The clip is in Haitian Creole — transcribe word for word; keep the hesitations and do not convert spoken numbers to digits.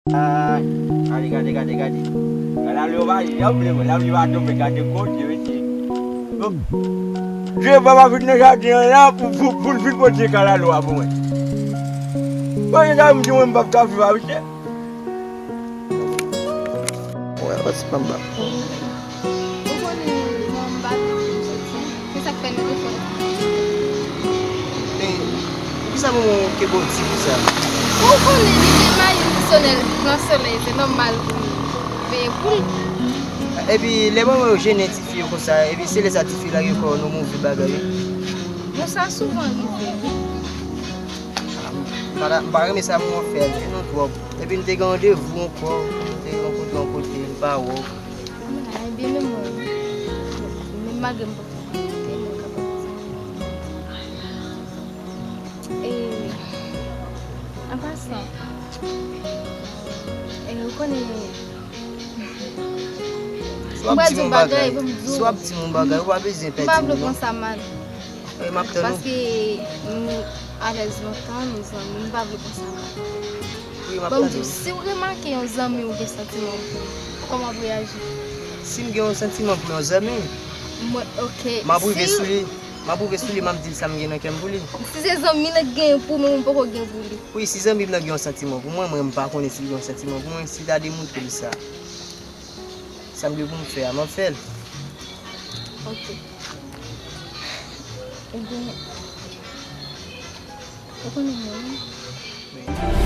Ay, gade, gade, gade, gade. Kalalou pa janm vle mwen, lapli pa tonbe, gade kote yo ete. Dye papa vin nan jaden an la pou, pou, pou l vin pote kalalou a pou mwen. Bon, e sa m di mwen m p ap ka viv avèk li. Wè, wè, se pa m. Ou konnen, mwen, m pa vle pou m soti. Se sa k fè nou te fè. E, poukisa manman w te ba w ti pou sa? Ou konnen, li te mayi misyon nan solèy, se nòmal pou m veye pou l. Epi, lè manman yo jennen tifi yo konsa, epi se lè sa tifi lage kò nan move bagay yo. Bon, sa souvan rive, wi. M pa, m pa renmen sa manman w fè a, di non twòp. Epi, n te gen randevou ankò, n te rankontre yon kote, m pa wè w. Ebyen, men mwen, menm malgre m poko konnen, mwen kapab di. E, an pasan, e, ou konnen, si w ap di m yon bagay, si w ap di m yon bagay, ou pa bezwen pèdi m, non. Mwen di w bagay, pou m di w, m pa vle pran sa mal. Wi, m ap tann ou. Paske nou alèz lontan, nou zanmi, m pa vle pran sa mal. Wi, m ap tann ou. Bon, m di w, si w remake yon zanmi w gen santiman pou li, kòman w ap reyaji? Si m gen yon santiman pou yon zanmi m, mwen, ok, m ap rive sou li. M ap rive sou li, m ap di l sa m gen nan kè m pou li. Si se zanmi nan k genyen pou mwen, mwen poko gen pou li. Wi, si zanmi m nan gen yon santiman pou mwen, mwen m pa konnen si l gen yon santiman pou mwen, si l ta demontre m sa. Sa m gen pou m fè a, m ap fè l. Ok. Ebyen, ou konnen mwen.